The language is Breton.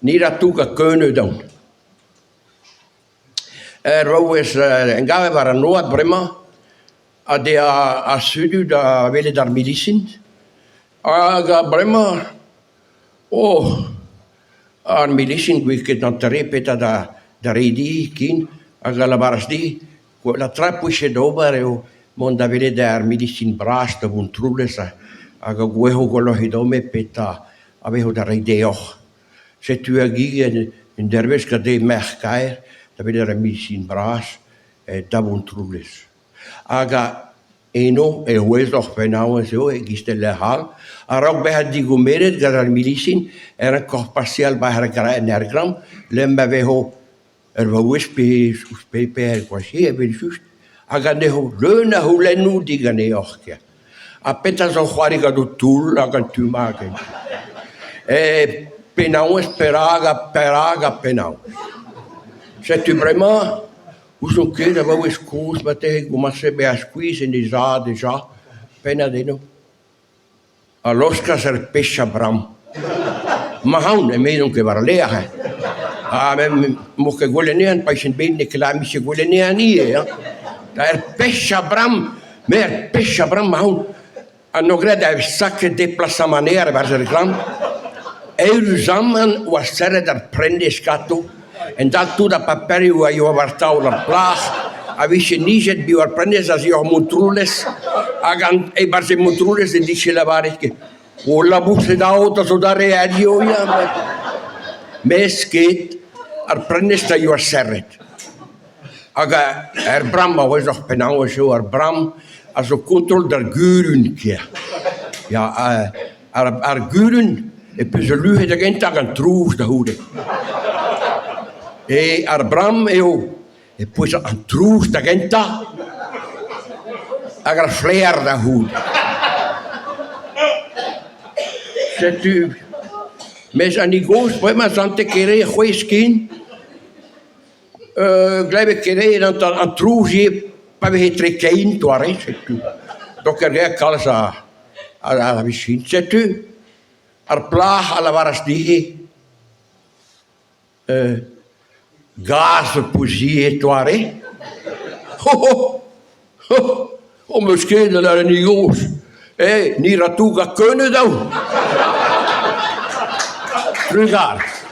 Ni 'ra tougañ keuneud aon. Ur vaouez en gave war an oad bremañ ha dezhañ ar sudu da welet ar medisin hag bremañ oh ar medisin 'oa ket antre petra da reiñ dit ken hag a lavaras dit gwellañ tra 'pije d'ober eo mont da welet ar medisin bras da Vontroulez hag a gouezho gwelloc'h evidon-me petra a vezo da reiñ deoc'h. Setu hag hi un dervezh gant he merc'h-kaer da welet ar medisin bras da Vontroulez. Hag eno e ouezoc'h penaos eo e-giz e lec'h all, a-raok bezañ digomeret gant ar medisin e rankoc'h paseal 'ba en Ergramm lec'h ma vezo Ur vaouez pe ouzhpenn pe er gwaz-se evel-just hag anezho leun a c'houlennoù diganeoc'h ker. Ha petra zo c'hoari gant ho toull hag an tu-mañ hag en E penaos, perak ha perak ha penaos. Setu bremañ n'ouzon ket a vaouez kozh marteze komañset bezañ skuizh en he zad dija, pennad eno. A laoskas ar pech a-bramm. Ma aon, emezon ket war-lerc'h hein. Ha me 'mo ket gwelet anezhañ pa vijen bet n'eo ket lâret 'mije gwelet anezhañ ivez hein. Ar pech a-bramm, me ar pech a-bramm ma aon. Ha 'no graet ur sakre deplasamant anezhañ e-barzh ar gambr. Eüruzamant 'oa serret ar prenestr ganto. En dal tout ar paperioù a yoa war taol ar plac'h a vije nijet biv ar prenestr a-zioc'h Montroulez hag an e-barzh e Montroulez en dije lavaret ket o laboused aod a zo dare hiziv ya met mes ket ar prenestr a yoa serret hag er bramm a ouezoc'h penaos eo ar bramm a zo kontrol d'ar gurun kea ya Ar gurun e peus ul luc'hed da gentañ gant trouz da c'houde. E ar bramm eo e pouez an trouz da gentañ hag ar flaer da c'houde. Setu mes an hini gozh bremañ 'sante ket re c'hwezh ken. Glevet ket re an trouz ivez pa veze tre kein doare setu. Donc e rea kalz a a visin. Setu ar plac'h a lavaras dezhi gaz pouzier doare. Ho ho ho ho 'm eus ket a lâr an hini gozh. Eh ni 'ra tougañ keuneud aon. Trugarez.